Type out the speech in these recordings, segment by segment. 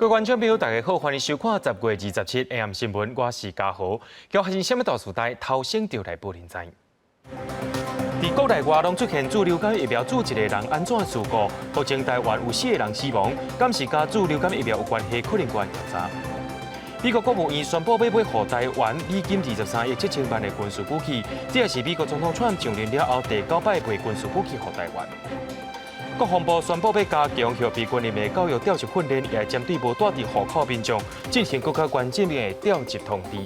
各位觀眾朋友，大家好，歡迎收看10月27 AM 新聞，我是嘉豪。今發生啥物大事代，頭先就來報您知。佇國內外攏出現注流感疫苗注一個人按怎事故？目前台灣有四個人死亡，敢是佮注流感疫苗有關係？可能閣愛調查。美國國務院宣布欲買予台灣美金23億7000萬的軍事武器，這也是美國總統川普上任了後第九擺賣軍事武器予台灣。國防部宣布欲加強後備軍人的教育調集訓練，也會針對無蹛佇戶口民眾進行閣較完整的調集通知。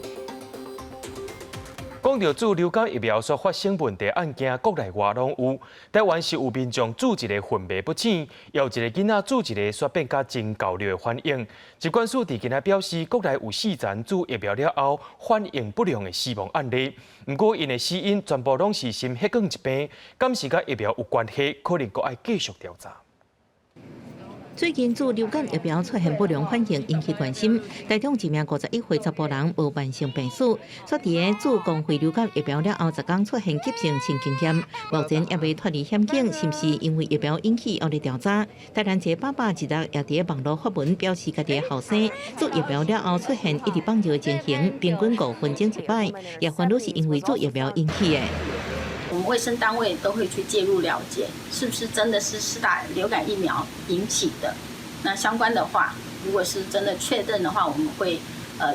講著注流感疫苗所發生問題案件，國內外攏有。台灣是有民眾注一個昏迷不醒，也有一個囡仔注一个煞變甲真厚熱的反應。疾管署佇今仔表示，國內有四人注疫苗了後反應不良的死亡案例。毋過𪜶的死因全部攏是心血管疾病，敢是佮疫苗有關係，可能閣愛繼續調查。最近注流感疫苗出現不良反應，引起關心。台中一名51歲查埔人無慢性病史，煞佇咧注公費流感疫苗了後，10工出現急性心肌炎，目前猶未脫離險境，是毋是因為疫苗引起，猶咧調查。台南一個爸爸一日也佇咧網路發文表示，家己的後生注疫苗了後出現一直放尿的情形，平均5分鐘一擺，也煩惱是因為注疫苗引起的。我們衛生單位都會去介入了解，是不是真的是施打流感疫苗引起的？那相關的話，如果是真的確認的話，我們會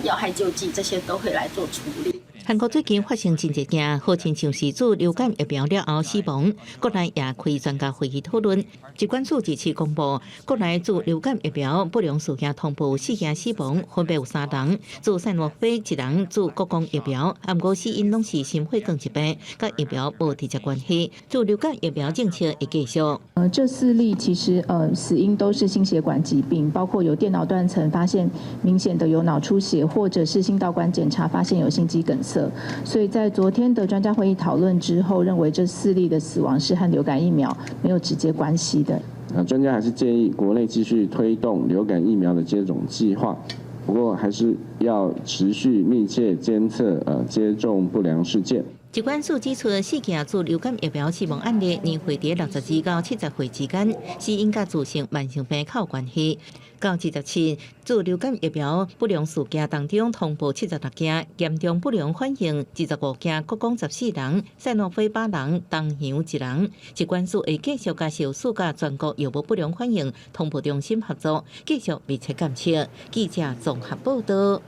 藥害救濟，這些都會來做處理。韓國最近發生真濟件，好親像是注流感疫苗了後死亡，國內也開專家會議討論。疾管署這次公布，國內注流感疫苗不良事件通報四件死亡，分別有三人注賽諾菲，一人注國光疫苗，毋過死因攏是心血管疾病，佮疫苗無直接關係。注流感疫苗政策會繼續。這四例其實死因都是心血管疾病，包括有電腦斷層發現明顯的有腦出血，或者是心導管檢查發現有心肌梗塞。所以在昨天的專家會議討論之後，認為這四例的死亡是和流感疫苗沒有直接關係的。那專家還是建議國內繼續推動流感疫苗的接種計劃，不過還是要持續密切監測接種不良事件。疾管署指出，四件注流感疫苗死亡案例，年歲佇62到70歲之間，死因佮自身慢性病較有關係。到27注流感疫苗不良事件當中，通報76件嚴重不良反應，25件，國光14人，賽諾菲八人，東洋一人。疾管署會繼續佮食藥署佮全國藥物不良反應通報中心合作，繼續密切監測。記者綜合報道。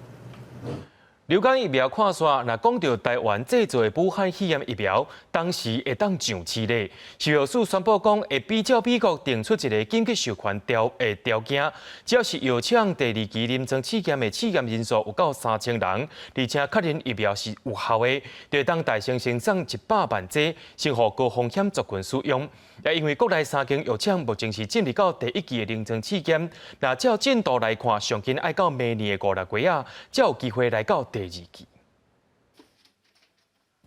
流感疫苗看煞，若講著台灣製造的武漢肺炎疫苗，當時會當上市咧。食藥署宣布講，會比照美國定出一个緊急授權條件，只要是藥廠第二期臨床試驗的試驗人數有夠3000人，而且確認疫苗是有效的，就會當大量生產100萬劑，先予高風險族群使用。也因為國內三間藥廠目前是進入到第一期的臨床試驗，若照進度來看，上緊愛到明年的五六月仔，才有機會來到第二期。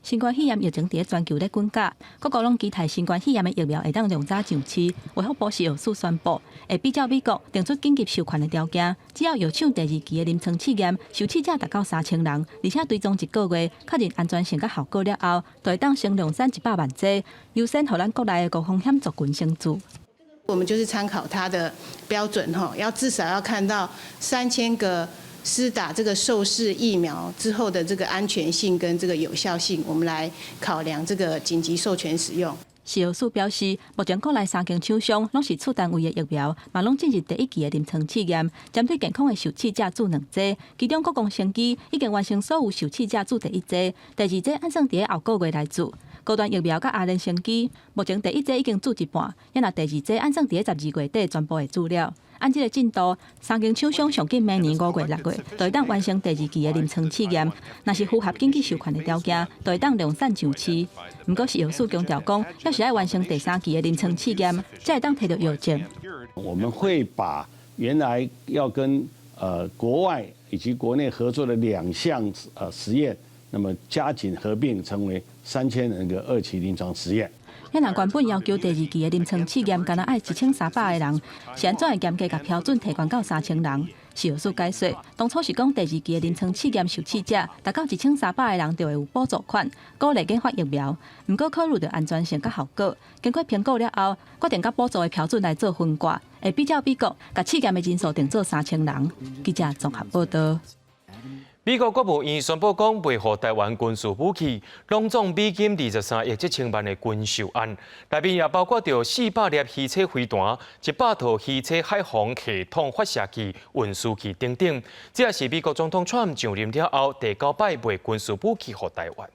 新冠肺炎疫情佇咧全球咧滾價，各國攏期待新冠肺炎的疫苗會當量早上市。衛福部食藥署宣布，會比照美國定出緊急授權的條件，只要藥廠第二期的臨床試驗受試者達到3000人，而且追蹤一個月，確認安全性佮效果了後，就會當先量產100萬劑，優先予咱國內的高風險族群先注。我們就是參考它的標準，吼，要至少要看到3000個施打這個受試疫苗之後的這個安全性跟這個有效性，我們來考量這個緊急授權使用。食藥署表示，目前國內三間廠商攏是次單位的疫苗，嘛攏進入第一期的臨床試驗，針對健康的受試者注兩劑，其中國光生技已經完成所有受試者注第一劑，第二劑按算佇咧後個月來注。高端疫苗佮阿聯生技，目前第一劑已經注一半，猶若第二劑按算佇咧12月底全部會注了。按這个進度，三間廠商上緊明年5月、6月，就會當完成第二期的臨床試驗。若是符合緊急授權的條件，就會當量產上市。毋過食藥署強調講，猶是愛完成第三期的臨床試驗，才會當提著藥證。我們會把原來要跟國外以及國內合作的兩項實驗，那麼加緊合併成為3000人的二期臨床實驗。遐若原本要求第二期的臨床試驗，干焦愛1300個人，是按怎會嚴格共標準提懸到3000人？食藥署解說，當初是講第二期的臨床試驗受試者達到1300個人就會有補助款，鼓勵研發疫苗。毋過考慮著安全性佮效果，經過評估了後，決定共補助的標準來做分割，會比照美國，共試驗的人數定做3000人。記者綜合報道。美國國務院宣布講，賣予台灣軍事武器，攏總美金23億7千萬的軍售案，內面也包括著400粒魚叉飛彈、100套魚叉海防系統發射器、運輸器等等。這也是美國總統川普上任了後第九擺賣軍事武器予台灣。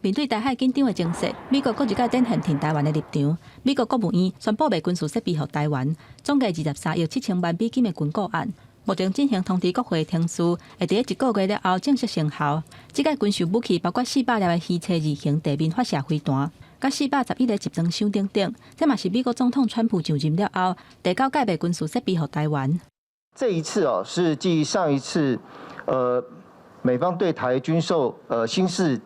面對台海緊張的情勢，美國閣一擺展現挺台灣的立場。美國國務院宣布賣軍事設備予台灣，總計23億7千萬美金的軍購案。目前進行通知國會程序，會佇一個月了後正式生效。這個軍售武器包括400粒的魚叉二型地面發射飛彈，佮411個集裝箱等等。這嘛是美國總統川普上任了後第九擺賣軍事設備予台灣。這一次哦，是繼上一次，美方對台軍售新式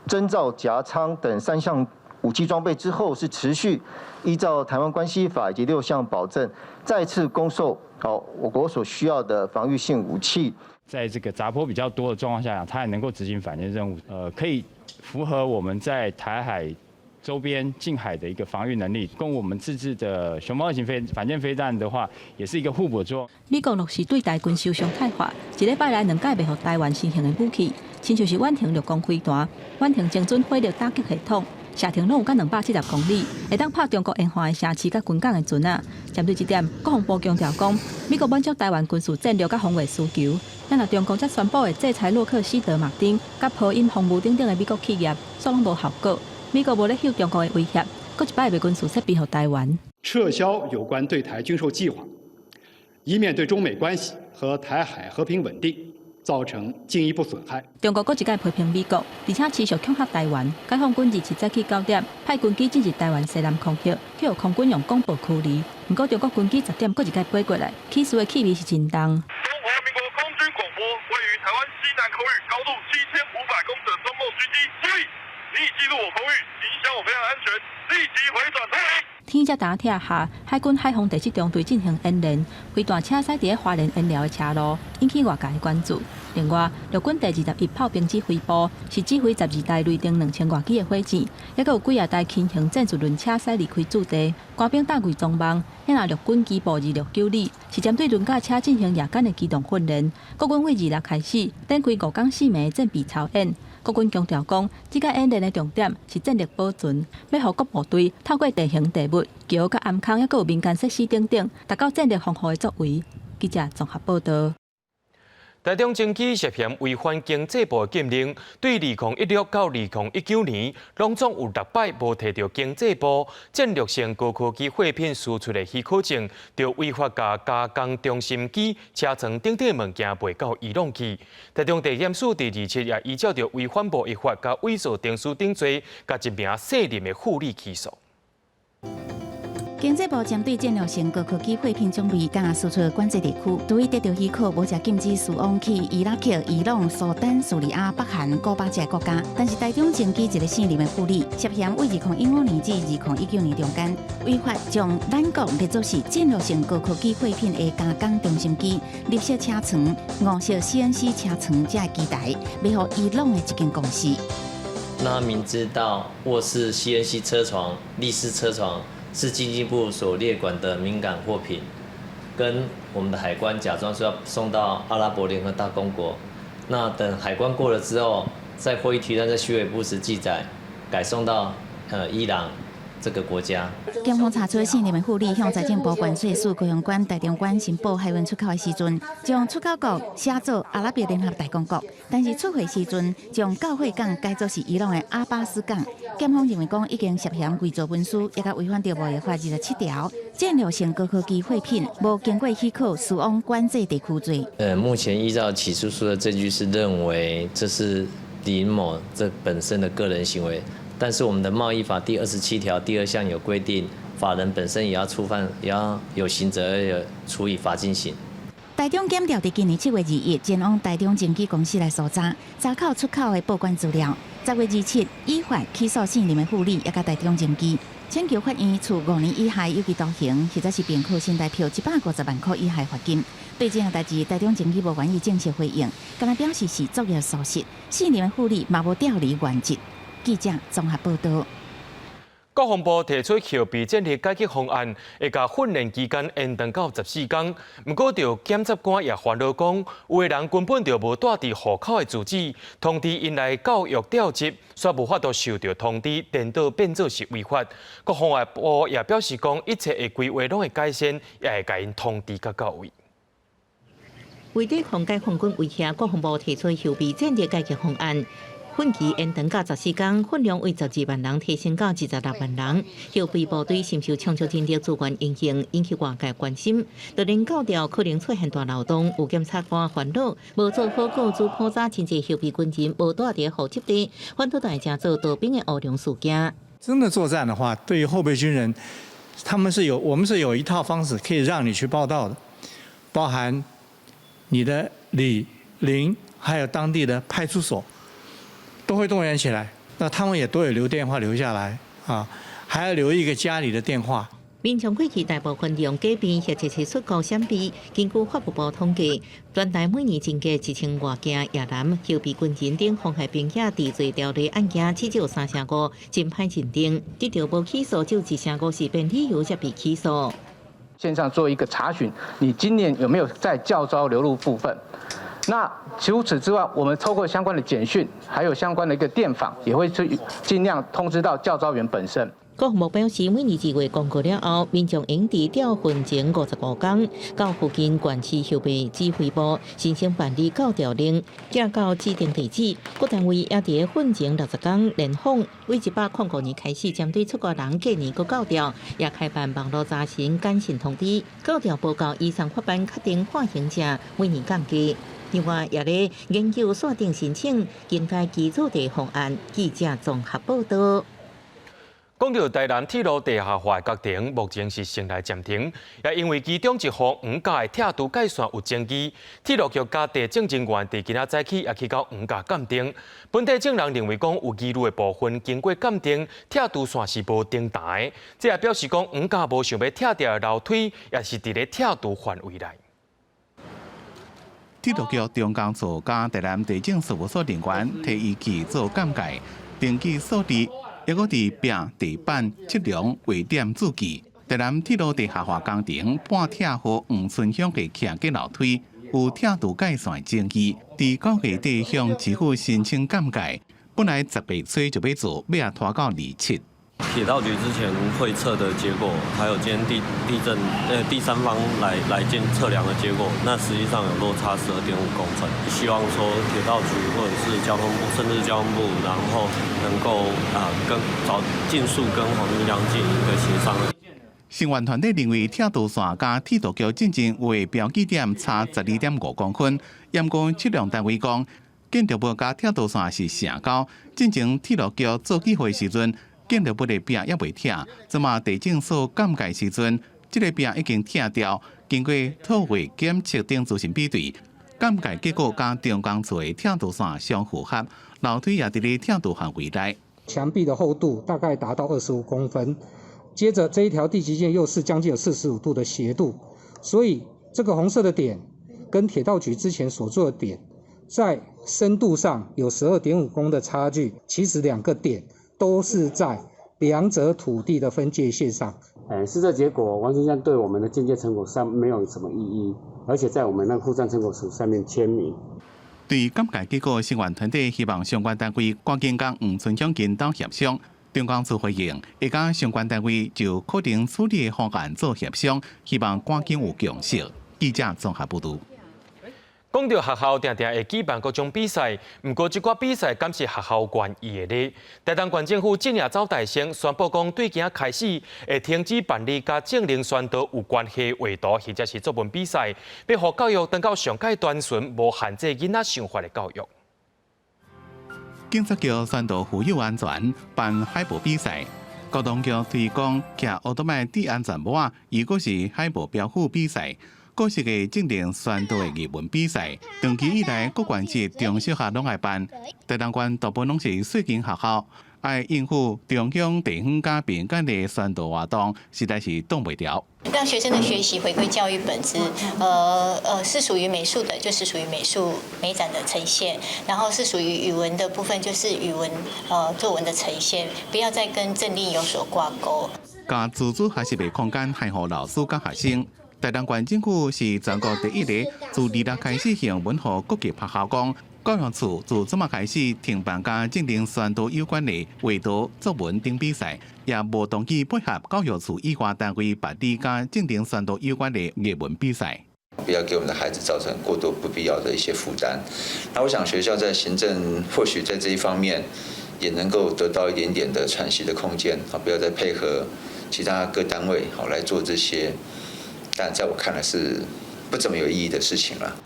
偵照夾艙等三項武器裝備之後，是持續依照台灣關係法以及六項保證，再次供售好我國所需要的防禦性武器。在這個雜波比較多的狀況下，它還能夠執行反艦任務，可以符合我們在台海周邊近海的一個防禦能力，跟我們自製的熊貓二型飛反艦飛彈的話，也是一個互補作用。美國落實對台軍售常態化，一禮拜來兩擺賣予台灣新型的武器，親像是遠程陸攻飛彈、遠程精準火力打擊系統，射程攏有到270公里，會當拍中國沿岸的城市佮軍港的船仔。針對這點，國防部強調講，美國滿足台灣軍事戰略佮防衛需求。咱若中國才宣布會制裁洛克希德馬丁、佮波音防務等等的美國企業，煞攏無效果。美國無咧受中國的威脅，閣一擺賣軍事設備予台灣。撤銷有關對台軍售計劃，以免對中美關係和台海和平穩定造成進一步損害。中國閣一擺批評美國，而且持續恐嚇台灣。解放軍27早起9點，派軍機進入台灣西南空域，予空軍用廣播驅離。毋過中國軍機10點閣一擺飛過來，起事的氣味是真重。中華民國空軍廣播，位於台灣西南空域，高度7500公尺中共軍機，注意，你已進入我空域，影響我飛行安全，立即回轉脫離。天遮焦鐵下，海軍海防第七中隊進行演練，飛彈車駛佇咧花蓮演寮的車路，引起外界的關注。另外，陸軍第21炮兵指揮部是指揮12台雷霆2000外機的火箭，抑閣有幾仔台輕型戰術輪車駛離開駐地，官兵搭偽裝網，遐陸軍機步269旅是針對輪駕車進行夜間的機動訓練。國軍對26開始展開五工四暝的戰備操演。國軍強調講，這個演練的重點是戰力保存，欲予各部隊透過地形地物、橋佮暗空，抑閣有民間設施等等，達到戰略防護的作為。記者綜合報道。台中精機涉嫌違反經濟部禁令，對2016到2019年，攏總有六擺無提著經濟部戰略性高科技貨品輸出的許可證，就違法共加工中心機、車床等等物件賣到伊朗去。台中地檢署佇27也依照著違反貿易法佮偽造證書等罪，共一名姓林的婦女起訴。經濟部針對戰略性高科技貨品種類佮輸出管制地區，對於得著許可，無才禁止輸往去伊拉克、伊朗、蘇丹、敘利亞、北韓、古巴這个國家。但是台中精機一个姓林的婦女，涉嫌對2015年至2019年中間，違法將咱國列作是戰略性高科技貨品的加工中心機、綠色車床、五色 CNC 車床這个機台，賣予伊朗的一間公司。那明知道臥式 CNC 車床、立式車床是經濟部所列管的敏感貨品，跟我們的海關假裝說要送到阿拉伯聯合大公國，那等海關過了之後，在貨運提單在虛偽不實記載，改送到伊朗這個國家。檢方查出姓林的婦女向財政部關稅署高雄關台中關申報海運出口的時陣，將出口國寫做阿拉伯聯合大公國，但是出貨時陣將到貨港改做是伊朗的阿巴斯港。檢方認為講已經涉嫌偽造文書，抑閣違反著貿易法27條，戰略性高科技貨品無經過許可輸往管制地區罪。目前依照起訴書的證據是認為這是林某這本身的個人行為。但是我們的貿易法第27條第二項有規定，法人本身也要觸犯，也要有刑責，要處以罰金刑。台中檢調佇今年7月21前往台中精機公司來搜查，查扣出口的報關資料。10月27依法起訴姓林的婦女，抑佮台中精機，請求法院處5年以下有期徒刑，或者是併扣新台票150萬塊以下罰金。對這項代誌，台中精機無願意正式回應，干焦表示是作業疏失，姓林的婦女嘛無調離原職。記者綜合報道。國防部提出後備戰力改革方案，會共訓練期間延長到14工。毋過，著檢察官也煩惱講，有的人根本就無蹛佇戶口的住址，通知𪜶來教育調職，煞無法度受著通知，顛倒變做是違法。國防部也表示講，一切的規劃攏會改善，也會共𪜶通知較到位。為對抗解放軍威脅，國防部提出後備戰力改革方案。訓期延長到14工，訓量為12萬人提升到26萬人。後備部隊深受充足人力資源影響，引起外界關心。就連教調可能出現大漏洞，有檢察官煩惱，無做好個資普查，真濟後備軍人無蹛佇戶籍地，反倒會成做逃兵的烏龍事件。真的作戰的話，對於後備軍人，他們是有，我們是有一套方式可以讓你去報到的，包含你的里鄰，還有當地的派出所。都會動員起來，那他們也都有留電話留下來啊，還要留一個家裡的電話。民眾過去大部分用假幣或者是出國閃幣，根據法務部統計，全台每年增加1000外件越南後備軍人等妨害兵役治罪條例案件，至少3成5，真歹認定。得著無起訴，只有1成5是憑理由才被起訴。線上做一個查詢，你今年有沒有在教召流入部分？那除此之外，我們透過相關的簡訊，還有相關的一個電訪，也會去盡量通知到教召員本身。國防部表示，每年2月公告了後，民眾應佇調訓前55工，到附近縣市後備指揮部申請辦理教調令，寄到指定地址。各單位也佇訓前60工聯訪，為105年開始，針對出國人隔年閣教調，也開辦網路查詢簡訊通知，教調報告移送法辦確定緩刑者，每年降低。另外，也咧研究線頂申請更改居住地方案。記者綜合報道。講到台南鐵路地下化工程，目前是先來暫停，也因為其中一號黃甲的拆除界線有爭議，鐵路局佮地政人員佇今仔早起也去到黃甲鑑定。本地證人認為講有疑慮的部分經過鑑定，拆除線是無停彈的，這也表示講黃甲無想欲拆掉的樓梯，也是佇咧拆除範圍內。鐵路局中工處佮台南地政事務所人員提儀器做鑑界，登記數字，抑閣佇壁地板測量畫點註記。台南鐵路地下化工程半拆號黃村鄉的徛架樓梯有拆除界線爭議，佇9月底向市府申請鑑界，本來10月初就欲做，尾仔拖到27。鐵道局之前會測的結果，還有今天地震第三方來監測量的結果，那實際上有落差12.5公分。希望說鐵道局或者是交通部，甚至交通部，然後能夠啊跟早盡速跟黃俊江進行一個協商。聲援團體認為，拆除線佮鐵道局進前畫標記點差12.5公分，毋過測量單位講，建築物佮拆除線是成交，進前鐵路局做計劃時陣，建築物的壁猶未拆，這馬地政所鑑界時陣，這个壁已經拆掉。經過土畫檢測等資訊比對，鑑界結果佮中工處的拆除線相符合，樓梯也佇咧拆除範圍內。牆壁的厚度大概達到25公分，接着這一條地籍線又是將近有45度的斜度，所以這個紅色的點跟鐵道局之前所做的點，在深度上有12.5公的差距，其實兩個點都是在兩者土地的分界線上。誒，實測結果完全上對我們的鑑界成果上沒有什麼異議，而且在我們那個附贈成果書上面簽名。對鑑界結果，聲援團體希望相關單位趕緊佮黃村鄉緊鬥協商。中工處回應，會佮相關單位就可能處理的方案做協商，希望趕緊有共識。記者綜合報導。講到學校定定會舉辦各種比賽，毋過這寡比賽敢是學校願意的呢？台東縣政府今日走大聲宣布講，對今仔開始會停止辦理佮政令宣導有關係畫圖或者是作文比賽，欲予教育轉到上蓋單純無限制囡仔想法的教育。警察局宣導婦幼安全，辦海報比賽。國動局推廣騎歐多邁戴安全帽仔，抑閣是海報標語比賽。各式的政令宣導的藝文比賽，長期以來各縣市中小學攏愛辦。台東縣大部分攏是細間學校，愛應付中央、地方佮民間的宣導活動，實在是擋袂牢。讓學生的學習回歸教育本質，是屬於美術的，就是屬於美術美展的呈現；然後是屬於語文的部分，就是語文作文的呈現，不要再跟政令有所掛鈎。共自主學習的空間，還予老師佮學生。台東縣政府是全國第一个自2日開始向文予各級學校講，教育處自這馬開始停辦佮政令宣導有關的畫圖、作文等比賽，也無同意配合教育處以外單位辦理佮政令宣導有關的藝文比賽。不要給我們的孩子造成過多不必要的一些負擔。那我想學校在行政或許在這一方面也能夠得到一點點的喘息的空間，啊，不要再配合其他各單位好來做這些。但在我看來是不怎麼有意義的事情了。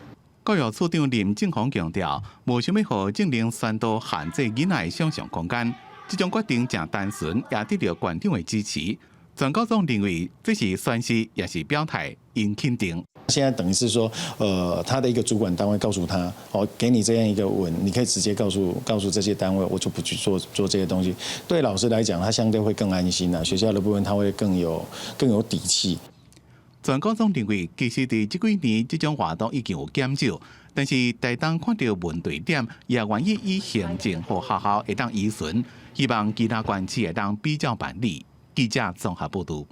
教育處長林正宏強調，無想欲予政令宣導限制囡仔的想像空間，這種決定誠單純，也得到縣長的支持。全教總認為這是宣示，也是表態，應肯定。現在等於是說，他的一個主管單位告訴他，哦，給你這樣一個文，你可以直接告訴這些單位，我就不去做這些東西。對老師來講，他相對會更安心啦。學校的部分，他會更有底氣。全教總認為，其實佇這幾年這種活動已經有減少，但是台東看著問題點，也願意以行政予學校會當依循，希望其他縣市會當比照辦理。記者綜合報導。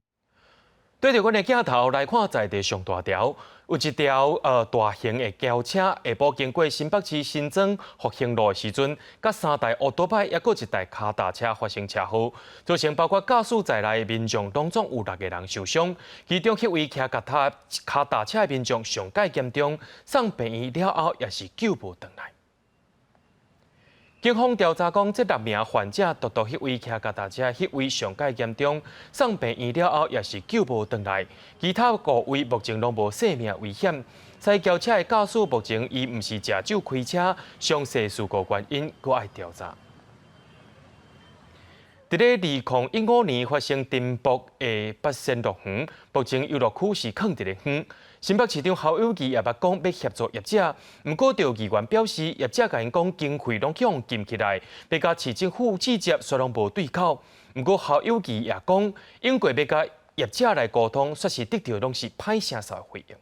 對著阮的鏡頭來看，在地上大條有一條大型的轎車，下晡經過新北市新莊復興路的時陣，佮三台烏多擺，抑閣一台跤踏車發生車禍，造成包括駕駛在內的民眾攏總有六個人受傷，其中彼位騎腳踏跤踏車的民眾上蓋嚴重，送病院了後也是救無轉來。警方調查講，這六名患者獨獨彼位騎腳踏車，彼位上蓋嚴重，送病院了後也是救無轉來。其他五位目前攏無性命危險。駛轎車的駕駛目前伊毋是食酒開車，詳細事故原因閣愛調查。佇咧2015年發生沉瀑的八仙樂園，目前遊樂區是囥佇咧遠。新北市長侯友宜也捌講欲協助業者，毋過著議員表示，業者共𪜶講經費攏予禁起來，欲佮市政府直接煞攏無對口。毋過侯友宜也講，應過欲佮業者來溝通，煞是得著攏是歹聲勢回應。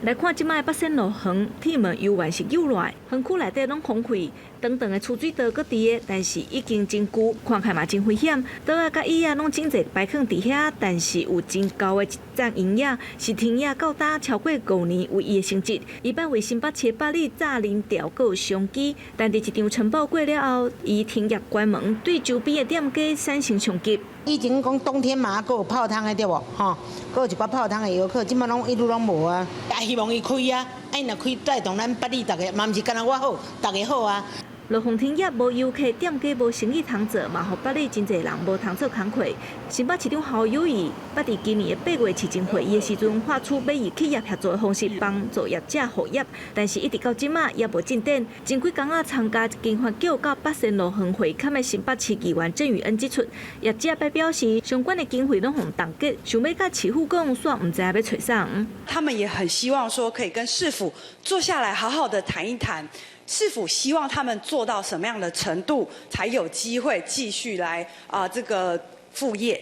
來看這擺八仙樂園，鐵門猶原是扭來，園區內底攏荒廢，長長的出水道閣佇咧，但是已經真舊，看起來嘛真危險。桌仔佮椅仔攏整齊擺囥佇遐，但是有真厚的一層陰影，是停業到今超過5年唯一的成績。伊擺為新北市八里詐林調閣有商機，但佇一場塵暴過了後，伊停業關門，對周邊的店家產生衝擊。以前講冬天嘛，閣有泡湯的對無？吼，閣有一寡泡湯的遊客，這擺攏一路攏無啊。也希望伊開啊，啊伊若開帶動咱八里逐个，嘛毋是干焦我好，逐个好啊。樂園停業無遊客，店家無生意通做，嘛予八里真濟人無通做工課。新北市長侯友宜捌佇今年的8月市政會議的時陣，發出欲以企業協作的方式幫助業者復業，但是一直到這馬也無進展。前幾工仔參加經發局佮八仙樂園會勘的新北市議員鄭宇恩指出，業者捌表示相關的經費攏予凍結，想欲佮市府講，煞毋知影欲揣誰。他們也很希望說可以跟市府坐下來好好的談一談。市府希望他們做到什麼樣的程度，才有機會繼續來這個復業？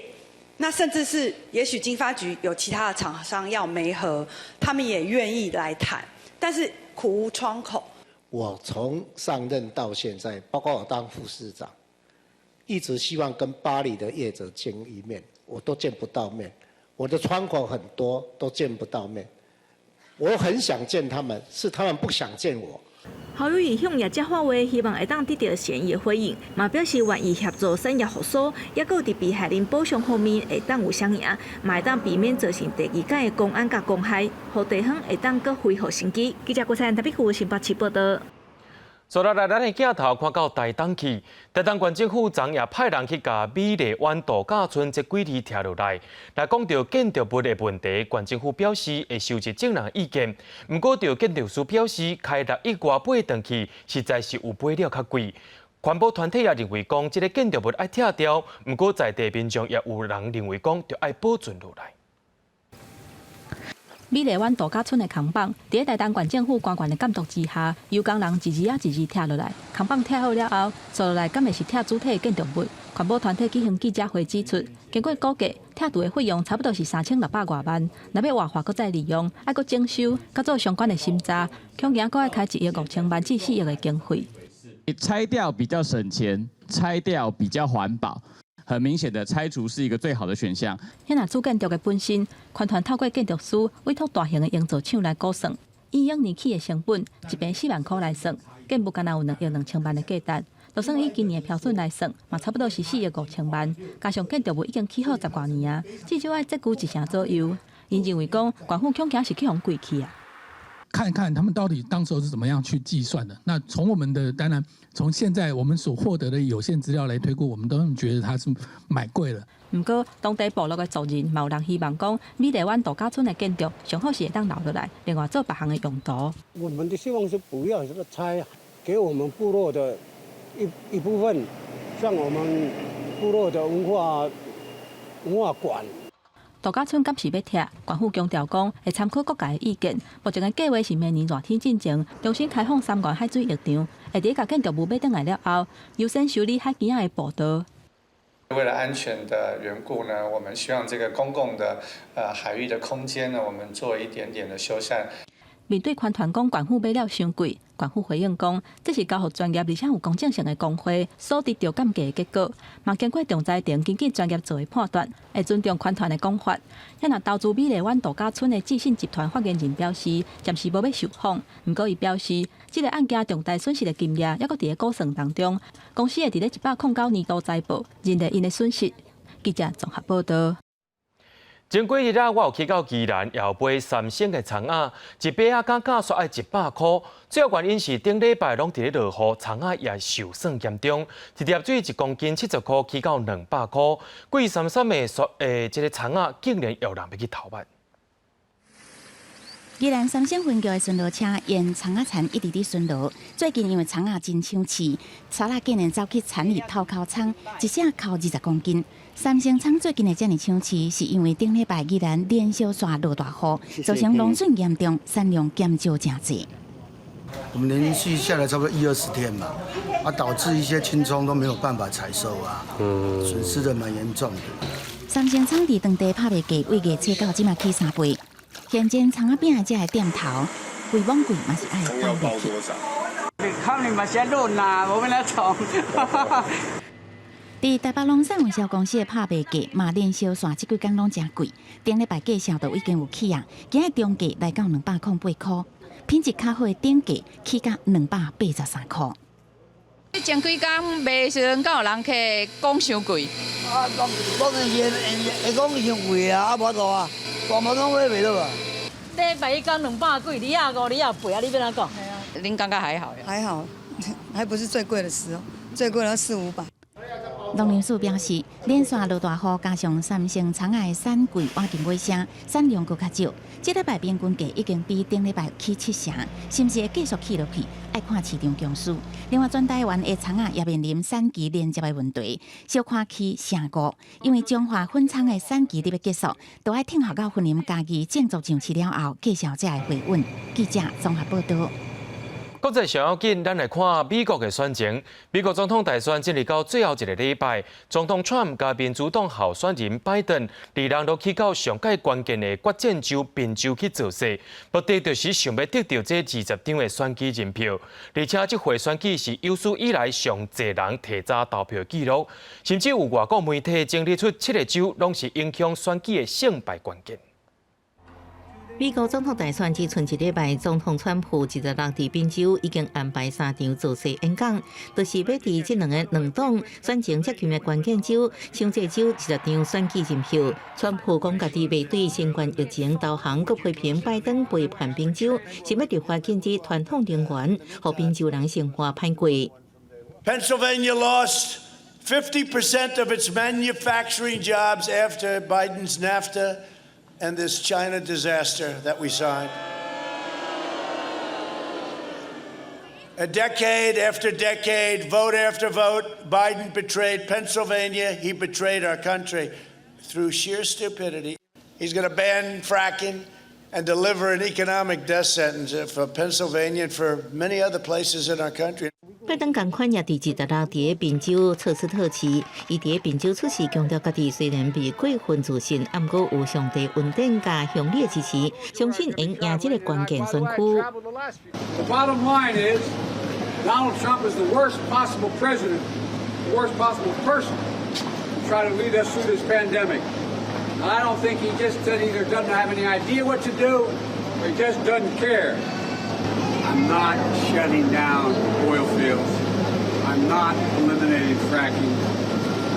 那甚至是也許經發局有其他的廠商要媒合，他們也願意來談，但是苦無窗口。我從上任到現在，包括我當副市長，一直希望跟八里的業者見一面，我都見不到面。我的窗口很多，都見不到面。我很想見他們，是他們不想見我。侯友宜向業者發話，希望會當得著善意的回應，嘛表示願意協助產業復甦，抑閣佇被害人補償方面會當有雙贏，嘛會當避免造成第二擺的公安佮公害，予地方會當閣恢復生機。記者郭彩台北區新北市報導。接落來，咱的鏡頭看到台東去，台東縣政府昨也派人去共美麗灣度假村這幾字拆落來。來講著建築物的問題，縣政府表示會收集眾人意見。毋過，著建築師表示，開6億外買轉去，實在是有買了較貴。環保團體也認為講，這个建築物愛拆掉。毋過，在地民眾也有人認為講，著愛保存落來。美麗灣度假村的扛棒，佇咧台東縣政府官員的監督之下，由工人一字仔一字拆落來。扛棒拆好了後，紲落來敢會是拆主體的建築物？環保團體舉行記者會指出，經過估計，拆除的費用差不多是3600外萬。若欲活化閣再利用，愛閣整修，閣做相關的審查，恐驚閣愛開1億5000萬至4億的經費。拆掉比較省錢，拆掉比較環保。很明顯的，拆除是一個最好的選項。遐若主建築的本身，環團透過建築師委託大型的營造廠來估算，以往年起的成本，一坪4萬箍來算，建物敢若有2億2千萬的價值。就算以今年的標準來算，嘛差不多是4億5千萬。加上建築物已經起好十外年啊，至少愛折舊一成左右。𪜶認為講，縣府恐驚是去予貴去啊。看看他們到底當時候是怎麼樣去計算的。那從我們的當然，從現在我們所獲得的有限資料來推估，我們都覺得他是買貴了。毋過，當地部落的族人嘛有人希望講，美麗灣度假村的建築上好是會當留落來，另外做別項的用途。我們的希望是不要這個拆，給我們部落的一部分，像我們部落的文化館。度假村敢是欲拆？縣府強調講會參考各界的意見。目前的計劃是明年熱天進前重新開放三元海水浴場，會佇共建築物買轉來了後，優先修理海墘仔的步道。為了安全的緣故呢，我們希望這個公共的海域的空間呢，我們做一點點的修繕。面對寬團講縣府買了傷貴，縣府回應講，這是交予專業而且有公正性的公會所得著鑑價的結果，嘛經過仲裁庭根據專業做的判斷，會尊重寬團的講法。遐若投資美麗灣度假村的智信集團發言人表示，暫時無欲受訪。毋過伊表示，這个案件重大損失的金額猶閣佇咧估算當中，公司會佇咧109年度財報認列𪜶的損失。記者綜合報道。前幾日啊，我有去到宜蘭，也有買三星的蔥仔，一百仔敢價煞愛100箍。主要原因是頂禮拜攏佇咧落雨，蔥仔也受損嚴重。一粒水一公斤70箍，起到200箍。貴參參的說，這个蔥仔竟然有人欲去偷刍。宜蘭三星分局的巡邏車沿蔥仔田一直佇巡邏。最近因為蔥仔真搶市，賊仔竟然走去田裡偷剾蔥，一下剾20公斤。三星蔥最近會遮爾搶市，是因為頂禮拜宜蘭連續紲落大雨，造成農損嚴重，產量減少誠濟。我們連續下來差不多一二十天嘛，啊，導致一些青蔥都沒有辦法採收啊，損失的蠻嚴重的。三星蔥佇當地拍賣價為月初到這馬起3倍。現前蔥仔餅的這个店頭，貴罔貴嘛是愛放落去。可能嘛是愛論啦，無欲按怎創。佇台北農產運銷公司的拍賣價嘛連續紲這幾工攏誠貴，頂禮拜價數都已經有起啊，今日中價來到208箍，品質較好的頂價起價283箍。前幾工賣的時陣，敢有人客講傷貴？啊，當當然會會講傷貴啊，啊無法度啊，大毛攏買袂落啊。禮拜一講200幾，250、280，啊，你欲按怎講？恁感覺還好？還好，還不是最貴的時候，最貴要四五百。農糧署表示，連續落大雨，加上三星蔥仔的產季倚近尾聲，產量閣較少。這禮拜平均價已經比頂禮拜起7成，是毋是會繼續起落去？愛看市場強勢。另外，全台灣的蔥仔也面臨產期連接的問題，小可起成五，因為彰化粉蔥的產期欲結束，都愛等候到雲林嘉義種作上市了後，價數才會回穩。記者綜合報道。國際上要緊，咱來看美國的選情。美國總統大選進入到最後一个禮拜，總統川普佮民主黨候選人拜登，二人都去到上蓋關鍵的決戰州賓州去造勢，目的就是想欲得著這20張的選舉人票。而且這回選舉是有史以來上濟人提早投票紀錄，甚至有外國媒體整理出七个州攏是影響選舉的勝敗關鍵。美國總統大選只賰一禮拜，總統川普26佇賓州已經安排三場造勢演講，就是欲佇這兩个兩黨選情接近的關鍵州，搶這州20張選舉人票。川普講家己袂對新冠疫情投降，閣批評拜登背叛賓州，想欲立法禁止傳統能源，予賓州人生活歹過。 Pennsylvania lost 50% of its manufacturing jobs after Biden's NAFTA and this China disaster that we signed. A decade after decade, vote after vote, Biden betrayed Pennsylvania. He betrayed our country through sheer stupidity. He's going to ban fracking. And deliver an economic death sentence for Pennsylvania and for many other places in our country. 拜登仝款也佇26佇賓州徹斯特市，伊佇賓州出席強調，家己雖然被過分自信，毋過有上帝恩典佮鄉里的支持，相信會贏這个關鍵選區。 The bottom line is Donald Trump is the worst possible president, the worst possible person to try to lead us through this pandemic. I don't think he just either doesn't have any idea what to do or he just doesn't care. I'm not shutting down oil fields. I'm not eliminating fracking.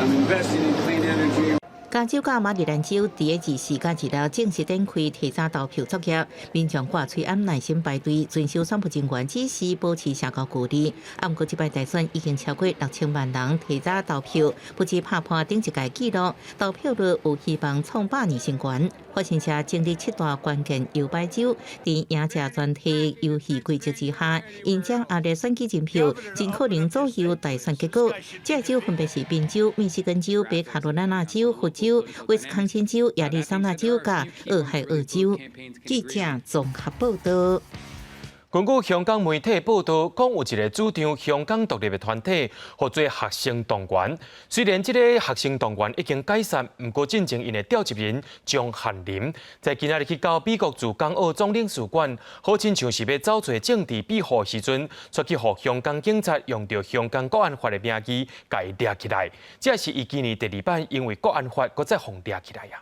I'm investing in clean energy. 加州佮馬里蘭州佇24佮26正式展開提早投票作業，民眾掛喙罨耐心排隊，遵守選務人員指示，保持社交距離。啊，毋過這擺大選已經超過6000萬人提早投票，不止拍破頂一屆紀錄，投票率有希望創百年新高。法新社整理七大關鍵搖擺州，佇贏者全提遊戲規則之下，𪜶掌握的選舉人票，真可能左右大選結果。這州分別是賓州、密西根州、北卡羅來納州、佛州、威斯康星州、亞利桑那州佮俄亥俄州。記者綜合報道。根據香港媒體報道，講有一个主張香港獨立的團體，號做學生動員。雖然這个學生動員已經解散，毋過進前𪜶的召集人鍾翰林，在今仔日去到美國駐港澳總領事館，好親像是欲走揣政治庇護的時陣，卻去予香港警察用著香港國安法的名義，共伊掠起來。這是伊今年第二擺因為國安法閣再予掠起來啊！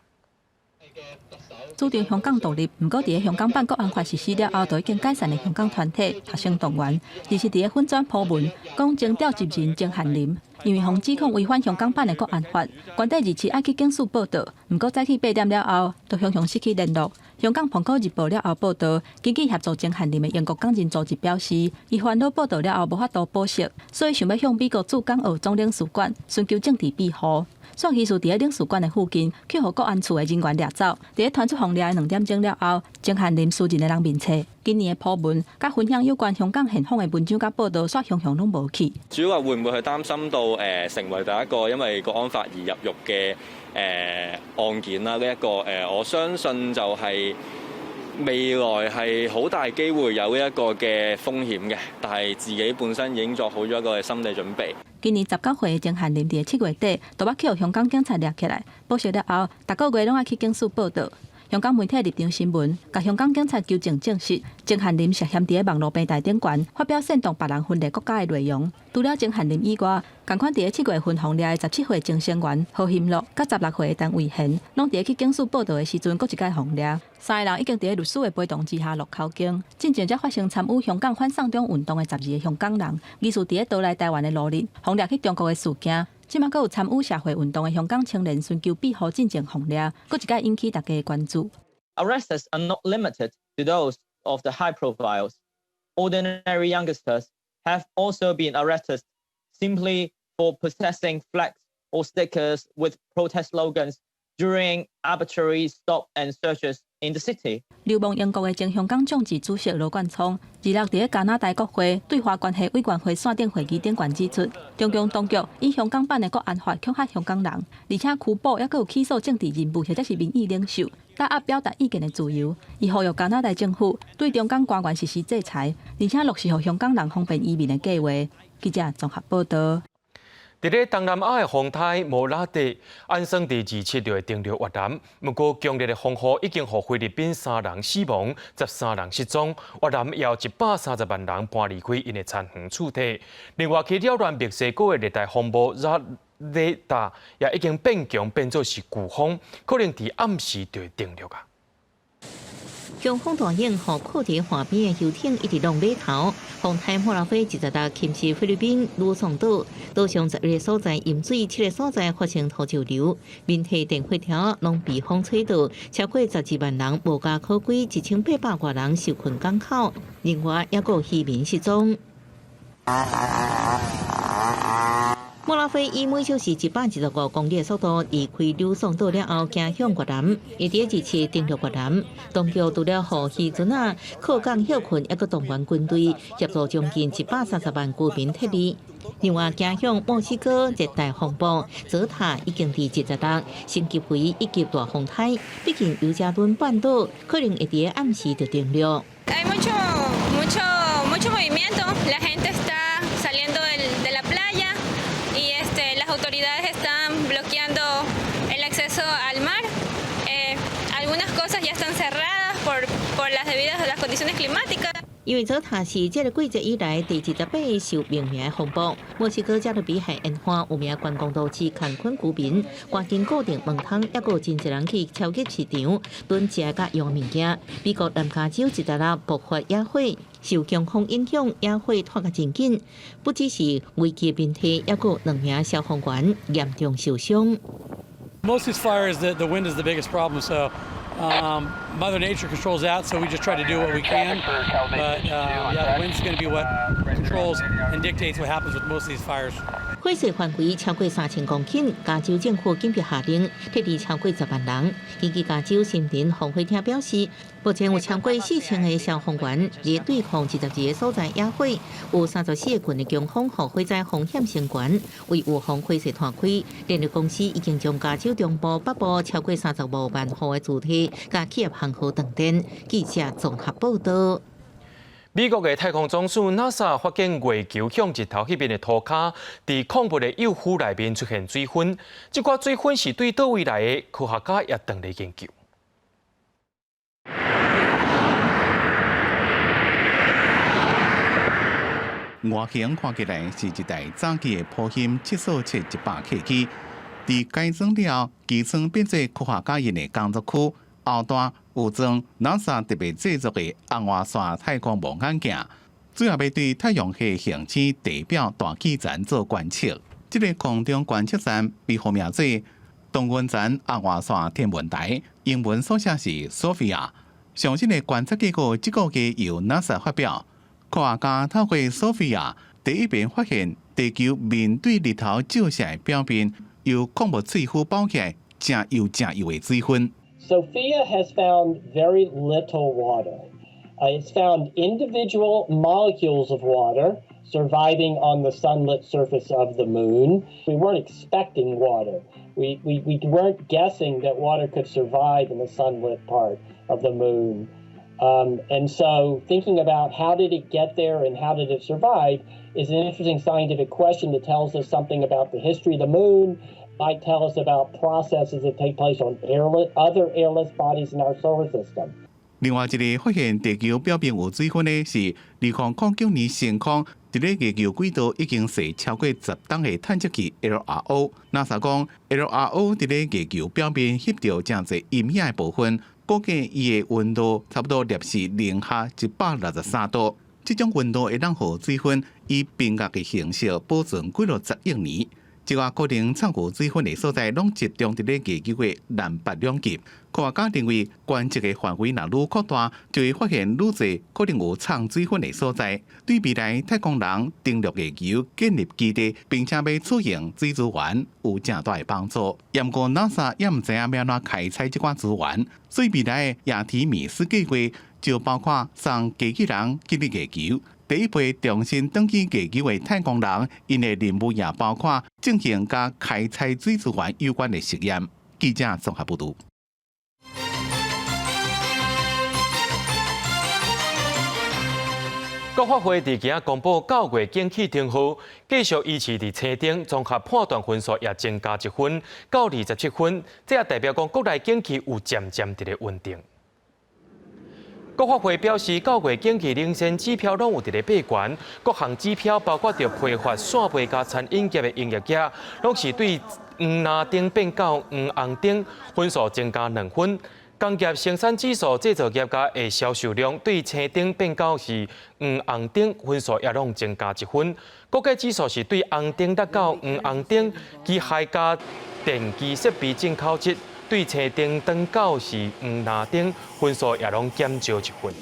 主張香港獨立，毋過佇香港版國安法實施了後，就已經解散的香港團體學生動員，而是佇粉專 po 文，講前召集人鍾翰林，因為予指控違反香港版的國安法，原底27愛去警署報到，毋過早起8點了後，就雄雄失去聯絡。香港蘋果日報了後報道，根據協助鍾翰林的英國港人組織表示，伊煩惱報到了後無法度保釋，所以想欲向美國駐港澳總領事館尋求政治庇護。煞疑似佇咧領事館的附近，去予國安處的人員掠走。佇咧傳出予掠的2點鐘了後，鍾翰林私人的人面冊今年的 po 文，佮分享有關香港現況的文章佮報道，煞雄雄攏無去。主要話會唔會去擔心到成為第一個因為國安法而入獄嘅案件啦？呢一個我相信就係未來係好大機會有呢一個嘅風險嘅，但係自己本身已經做好咗一個心理準備。今年19歲的鍾翰林佇7月底，就捌去予香港警察掠起來，保釋了後，逐个月攏愛去警署報到。香港媒體立場新聞，共香港警察求證證實，鍾翰林涉嫌佇咧網路平台頂懸發表煽動別人分裂國家的內容。除了鍾翰林以外，仝款佇咧7月份予掠的17歲前成員何馨樂，佮16歲的陳偉賢，攏佇咧去警署報到的時陣，閣一擺予掠。三个人已經佇咧律師的陪同之下落口供。進前才發生參與香港反送中運動的12个香港人，疑似佇咧逃來台灣的路日，予掠去中國的事件。這馬閣有參與社會運動的香港青年尋求庇護進前予掠，閣一擺引起大家的關注。 Arrests are not limited to those of the high profiles. Ordinary youngsters have also been arrested simply for possessing flags or stickers with protest slogans during arbitrary stop and searches in the city. 流亡英國的前香港眾志主席羅冠聰，26佇咧加拿大國會對華關係委員會線頂會議頂懸指出，中共當局以香港版的國安法恐嚇香港人，而且拘捕抑閣有起訴政治人物或者是民意領袖，打壓表達意見的自由。伊呼籲加拿大政府對中共官員實施制裁，而且落實予香港人方便移民的計劃。記者綜合報道。佇咧東南亞的風颱莫拉蒂，按算佇27就會登陸越南。毋過強烈的風雨已經予菲律賓三人死亡，13人失蹤。越南有130萬人搬離開𪜶的田園厝地。另外，去擾亂墨西哥的熱帶風暴扎雷達也已經變強，變做是颶風，可能佇暗時就會登陸啊。強風大湧，予靠佇岸邊的遊艇一直挵碼頭。風颱莫拉菲26侵襲菲律賓呂宋島，島上11个所在淹水，七个所在發生土石流，民宅電火柱攏被風吹倒，超過12萬人無家可歸，1800外人受困港口。另外，抑閣有漁民失蹤。莫拉菲以每小時125公里的速度離開呂宋島了後，行向越南。伊佇日前登陸越南，當局除了予漁船仔靠港歇睏，猶閣動員軍隊協助將近130萬居民撤離。另外，行向墨西哥熱帶風暴澤塔已經佇26升級為一級大風台，逼近尤加敦半島，可能會佇暗時就登陸。 Hay mucho, mucho, mucho movimiento. La gente está saliendo de la playa y las autoridades están bloqueando el acceso al mar. Algunas cosas ya están cerradas por las debidas a las condiciones climáticas. 因為澤塔是這个季節以來第28個受命名的風暴。墨西哥加勒比海沿岸有名觀光都市坎昆居民，趕緊固定門窗，猶閣有真濟人去超級市場囤食佮用物件。美國南加州26爆發野火，受強風影響，野火拖甲真緊，不只是危機問題，猶閣有兩名消防員嚴重受傷。 Most of these fires, the wind is the biggest problem. So Mother Nature controls that, so we just try to do what we can. But yeah, the wind's going to be what controls and dictates what happens with most of these fires. 火勢範圍超過3000公頃，加州政府緊急下令撤離超過10萬人。根據加州森林防火廳表示，目前有超過4000個消防員佇對抗22個所在野火，有34個郡的強風予火災風險升懸，為預防火勢湠開，電力公司已經將加州中部、北部超過35萬戶的住宅佮企業行號斷電。記者綜合報導。美國的太空總署 NASA 發現月球向日頭彼邊的塗跤，佇礦物的幼膚內面出現水分。這寡水分是對佗位來的？科學家也正咧研究。外形看起來是一台早期的波音747-100客機，佇改裝了後，機艙變做科學家𪜶的工作區，後段有裝 NASA 特別製作的紅外線太空望遠鏡，主要欲對太陽系行星地表大氣層做觀測。這个空中觀測站被號名做同溫層紅外線天文台，英文縮寫是 SOFIA。上新的觀測結果，這個月由 NASA 發表。科學家透過 SOFIA 第一遍發現地球面對日頭照射的表面由礦物脆膚包起來，誠幼誠幼的水分。 SOFIA has found very little water. It's found individual molecules of water surviving on the sunlit surface of the moon. We weren't expecting water. We weren't guessing that water could survive in the sunlit part of the moon. And so thinking about how did it get there and how did it survive is an interesting scientific question that tells us something about the history of the moon, might tell us about processes that take place on other airless bodies in our solar system. 另外一个發現地球表面有水分的是2009年升空，佇咧月球軌道已經踅超過10冬的探測器 LRO。NASA 講 LRO 佇咧月球表面翕著誠濟陰影的部分，估計伊的溫度差不多攝氏零下163度。這種溫度會當予水分以冰結的形式保存幾落十億年。這個可能藏有水分的所在，攏集中佇咧月球的南北兩極。科學家認為，觀測的範圍若愈擴大，就會發現愈濟可能有藏水分的所在。對未來太空人登陸月球、建立基地，並且欲取用水資源，有誠大的幫助。毋過 NASA 也毋知影欲按怎開採這寡資源，所以未來的亞提米斯計畫就包括送機器人進入月球。第一批重新轉去月球的太空人，𪜶的任務也包括進行佮開採水資源有關的實驗。記者綜合報導。國發會佇今仔公布9月景氣燈號，繼續維持佇青燈，綜合判斷分數也增加1分，到27分，這也代表講國內景氣有漸漸佇咧穩定。國發會表示，9月景氣領先指標攏有佇咧爬懸，各項指標包括著批發、散賣佮餐飲業的營業額，攏是對黃藍燈變到黃紅燈，分數增加2分。工業生產指數、製造業佮的銷售量對青燈變到是黃紅燈，分數也攏增加1分。國價指數是對紅燈達到黃紅燈，機械佮電機設備進口值對青燈轉到是黃藍燈，分數也攏減少1分。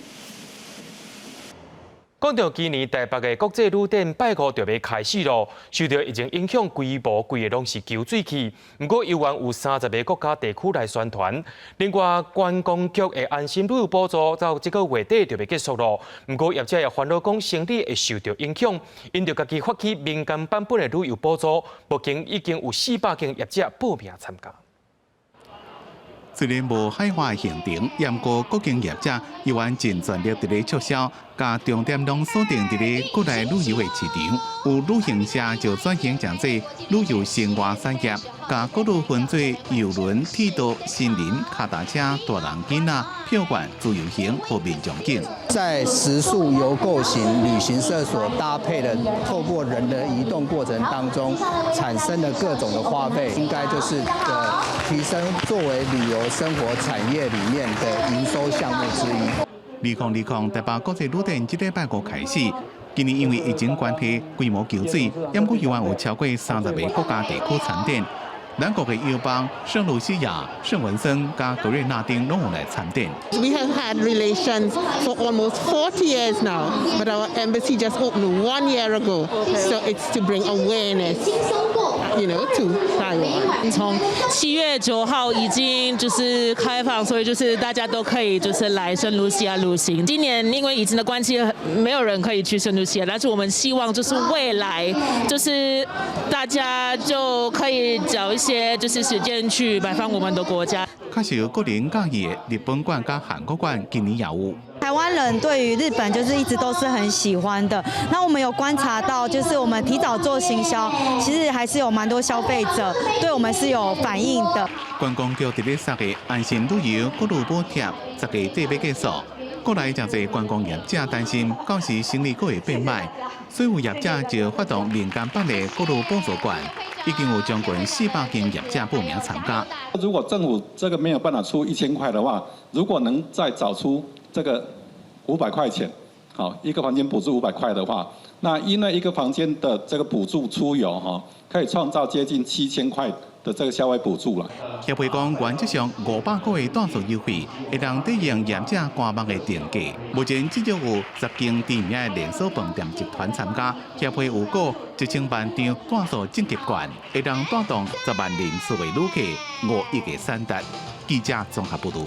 講到今年台北的國際旅展拜五就欲開始囉，受著疫情影響，規模規个攏是縮水去。毋過猶原有30個國家地區來宣傳。另外，觀光局的安心旅遊補助到這個月底就欲結束囉。毋過業者也煩惱講，生意會受著影響，𪜶就家己發起民間版本的旅遊補助，目前已經有400間業者報名參加。雖然無海外行程，毋過各間業者猶原盡全力佇咧促銷，共重點攏鎖定佇咧國內旅遊的市場。有旅行社就轉型成做旅遊生活產業，共各路分做郵輪、鐵道、森林、跤踏車、大人囡仔、票券、自由行和民眾景。在食宿遊購行旅行社所搭配的，透過人的移動過程當中產生的各種的花費，應該就是提升作為旅遊生活產業裡面的營收項目之一。2020台北國際旅展這禮拜五開始，今年因為疫情關係規模縮水，毋過猶原有超過30個國家地區參展。咱國的友邦聖盧西亞、聖文森佮格瑞納丁攏有來參展。 We have had relations for almost 40 years now, but our embassy just opened one year ago. So it's to bring awareness to Taiwan. 從7月9號已經就是開放，所以就是大家都可以就是來聖盧西亞旅行。今年因為疫情的關係，沒有人可以去聖盧西亞，但是我們希望就是未來就是大家就可以找一些就是時間去拜訪我們的國家。較受國人佮意的日本館佮韓國館今年也有。台灣人對於日本就是一直都是很喜歡的。那我們有觀察到，就是我們提早做行銷，其實還是有蠻多消費者對我們是有反應的。觀光局佇咧三個安心旅遊國旅補貼，10月底欲結束。國內誠濟觀光業者擔心，到時生意閣會變䆀，所以有業者就發動民間版的國旅補助券，已經有將近400間業者報名參加。如果政府這個沒有辦法出1000塊的話，如果能再找出這個500塊錢，好，一個房間補助五百塊的話，那因為一個房間的這個補助出遊哈，可以創造接近7000塊的這個消費補助啦。協會講，原則上500塊的住宿優惠，會當抵用業者官網的定價。目前至少有10間知名的連鎖飯店集團參加，協會預估1000萬張住宿證券，會當帶動10萬人次的旅客，5億的產值。記者綜合報導。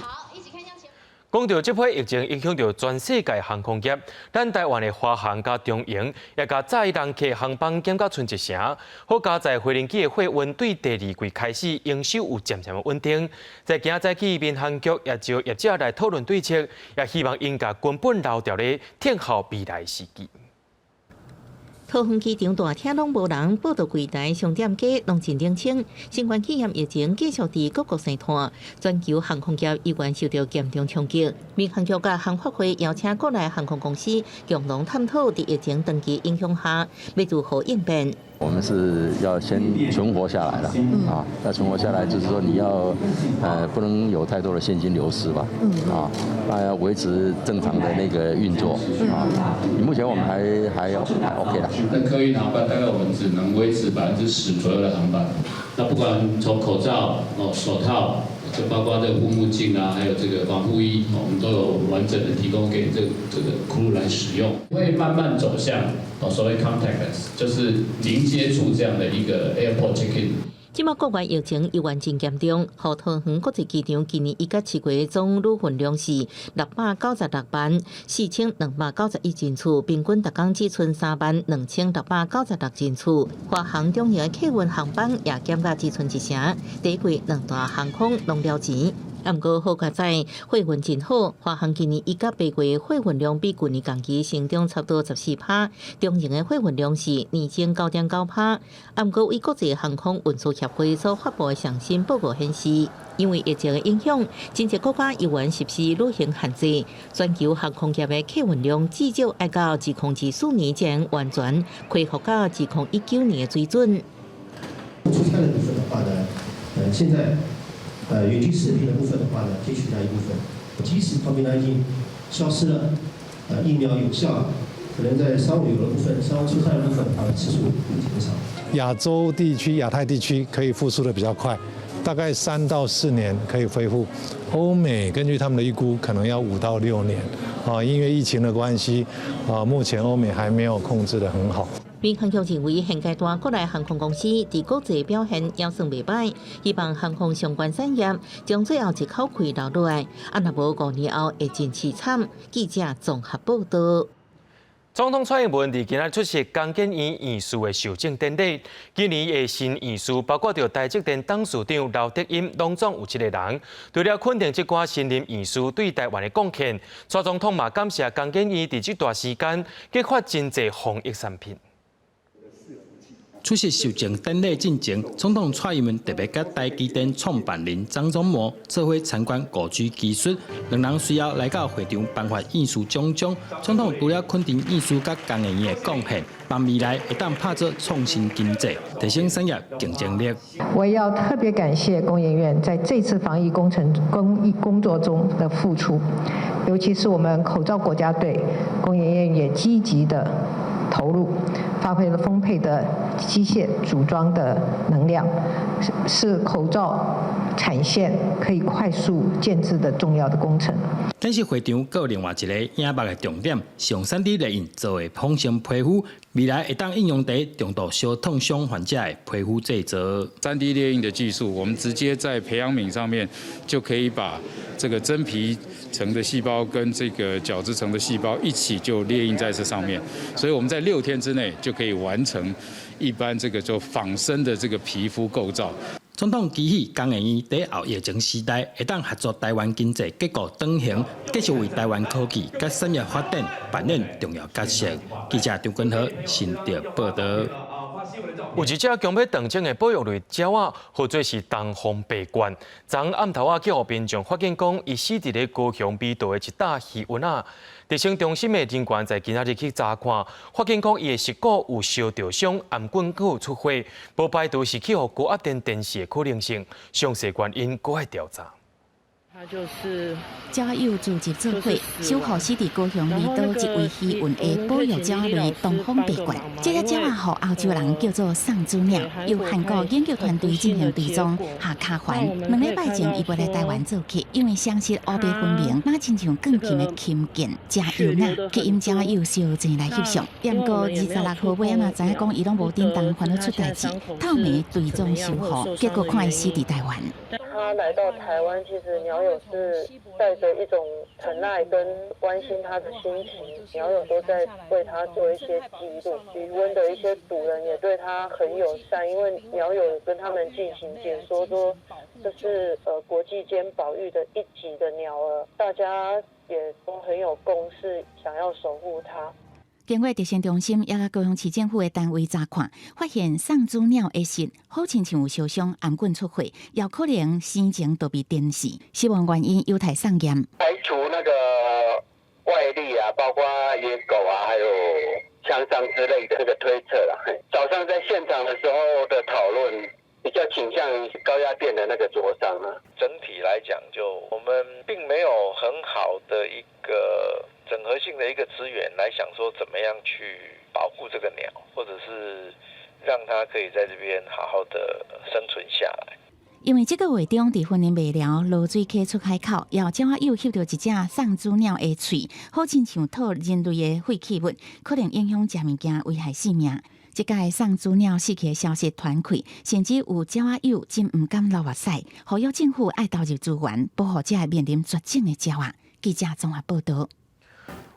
講著這波疫情影響著全世界航空業，咱台灣的華航佮長榮也共載人客航班減甲賰一成。好佳哉飛行機的貨運對第二季開始營收有漸漸的穩定。在今早起，民航局也召業者來討論對策，也希望𪜶共根本留佇咧，聽候未來時機。桃園機場大廳攏無人，報到櫃台商店街攏真冷清。新冠肺炎疫情繼續佇各國生湠，全球航空業依然受著嚴重衝擊。民航局佮航發會邀請國內航空公司共同探討，佇疫情長期影響下，欲如何應變。我們是要先存活下來了，啊，要存活下來，就是說你要，不能有太多的現金流失吧，啊，那要維持正常的那個運作，啊，目前我們還 OK 啦。那客運航班大概我們只能維持10%左右的航班，那不管從口罩、哦手套，就包括這個護目鏡啊，還有這個防護衣，我們都有完整的提供給這個 crew 來使用，會慢慢走向哦所謂 contactless，就是零接觸這樣的一個 airport check-in。這馬國外疫情猶原真嚴重，予桃園國際機場今年1到7月總旅運量是696萬4291人次，平均逐工只賰3萬2696人次。華航長榮客運航班也減甲只賰一成，第一季兩大航空攏了錢。毋過好佳哉，貨運真好，華航今年1到8月貨運量比舊年同期成長差不多14%，長榮的貨運量是年增9.9%。毋過，為國際航空運輸協會所發布的上新報告顯示，因為疫情的影響，真濟國家猶原實施旅行限制，全球航空業的客運量至少愛到2024年才完全恢復到2019年的水準。出差的部分的話呢，現在。遠距視頻的部分的話呢，可以取代一部分。即使 COVID-19 消失了，疫苗有效，可能在商務遊的部分、商務出差的部分，它的次數會減少。亞洲地區、亞太地區可以復甦得比較快，大概3到4年可以恢復。歐美根據他們的預估，可能要5到6年。啊，因為疫情的關係，啊，目前歐美還沒有控制得很好。民航局認為，現階段國內航空公司佇國際表現也算袂䆀，希望航空相關產業將最後一口氣留落來，啊，若無5年後會真凄慘。記者綜合報道。總統蔡英文佇今仔出席工研院院士的受證典禮。今年的新院士包括著台積電董事長劉德音，攏總有七个人。除了肯定這寡新任院士對台灣的貢獻，蔡總統嘛感謝工研院佇這段時間研發真濟防疫產品。出席受證典禮進前，總統蔡英文特別佮台積電創辦人張忠謀做伙參觀5G 技術，兩人隨後來到會場頒發院士獎章。總統除了肯定院士佮工研院的貢獻，望未來會當拍造創新經濟，提升產業競爭力。我也要特別感謝工研院在這次防疫工程公益工作中的付出，尤其是我們口罩國家隊，工研院也積極的投入，發揮了豐沛的機械組裝的能量，是口罩產線可以快速建製的重要的工程。展示會場閣有另外一个矚目的重點，是用 3D 列印做的仿生皮膚，未來會當應用佇重度燒燙傷患者的皮膚製造。 3D 列印的技術，我們直接在培養皿上面就可以把這個真皮層的細胞跟這個角質層的細胞一起就列印在這上面，所以我們在6天之內就可以完成一般這個做仿生的這個皮膚構造。總統期許工研院佇後疫情時代會當合作台灣經濟結構轉型，繼續為台灣科技佮產業發展扮演重要角色。記者張根和新竹報導。有一隻強欲斷種的保育類鳥仔，號做是東方白鸛。昨暗頭仔去予民眾發現講，伊死佇咧高雄美道的一搭魚塭仔。特生中心的人員在今仔日去查看，發現講伊的舌骨有燒著傷，頷頸閣有出血，無排除是去予高壓電電死的可能性。詳細原因閣愛調查。他就是鳥仔幼聚集做伙，守護死佇高雄離島一位魚塭的保育鳥類東方白鸛。這隻鳥仔予歐洲人叫做送子鳥，由韓國研究團隊進行追蹤下卡環。2禮拜前，伊飛來台灣做客，因為相識烏白分明，若親像鋼琴的琴鍵，誠優雅，吸引鳥仔幼相爭來翕相。毋過26號尾仔嘛，知影講伊攏無叮當煩惱出代誌，透暝追蹤守護，結果看伊死佇台灣。他來到台灣，其實鳥友是帶着一種疼愛跟關心他的心情，鳥友都在為他做一些記錄。魚塭的一些主人也對他很友善，因為鳥友跟他們進行解說，說這是國際間保育的一級的鳥兒，大家也都很有共識，想要守護它。經過特生中心也佮高雄市政府的單位查看，發現送子鳥的舌好親像有燒傷、頷頸出血，有可能生前就被電死，死亡原因有待送驗。排除那個外力啊，包括野狗啊，還有槍傷之類的這個推測啦。早上在現場的時候的討論，比較傾向於高壓電的那個灼傷啊。整體來講，就我們並沒有很好的一個整合性的一個資源來想說怎麼樣去保護這個鳥，或者是讓它可以在這邊好好的生存下來。因為這個月中，佇雲林麥寮濁水溪出海口，有鳥仔幼翕著一隻送子鳥的喙，好親像吐人類的廢棄物，可能影響食物件，危害性命。這擺送子鳥死去的消息傳開，甚至有鳥仔友真毋敢流目屎，呼籲政府愛投入資源，保護這个面臨絕種的鳥仔。記者綜合報導。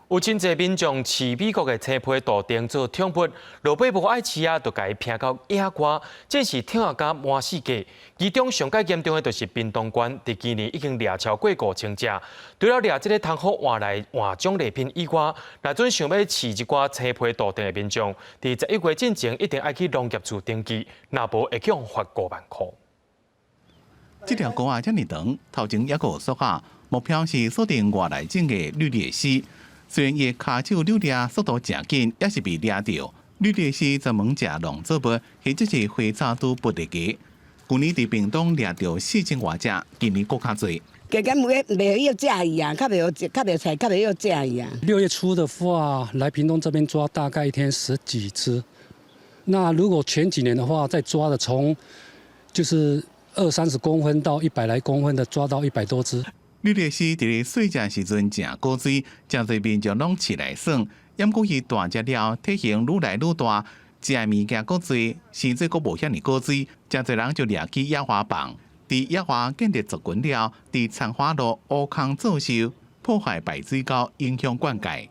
有真濟民眾飼美國的青皮杜定做寵物，落尾無愛飼啊，就共伊拚到野外，真是疼甲滿世界。其中上蓋嚴重的就是屏東縣，佇今年已經掠超過5000隻。除了掠這个通好換來換獎勵品以外，若準想欲飼一寡青皮杜定的民眾，佇11月進前一定愛去農業處登記，若無會去予罰5萬箍。這條鈎仔遮爾長，頭前猶閣有索仔，目標是鎖定外來種的綠鬣蜥。雖然伊跤手遛掠速度誠緊，也是被掠著。綠鬣蜥專門食農作物，或者是花草拄不得家。舊年佇屏東掠著4000外隻，今年閣較濟。加減袂袂曉食伊啊，較袂好較袂菜，較袂曉食伊啊。6月初的話，來屏東這邊抓大概一天十幾隻。那如果前幾年的話，在抓的從就是二三十公分到100來公分的，抓到100多隻。綠鬣蜥佇咧細隻時陣誠古錐，誠濟民眾攏飼來耍。毋過伊大隻了，體型愈來愈大，食的物件閣濟，生做閣無遐爾古錐，誠濟人就掠去野外放。佇野外建立族群了，佇田華路挖空造岫，破壞排水溝，影響灌溉。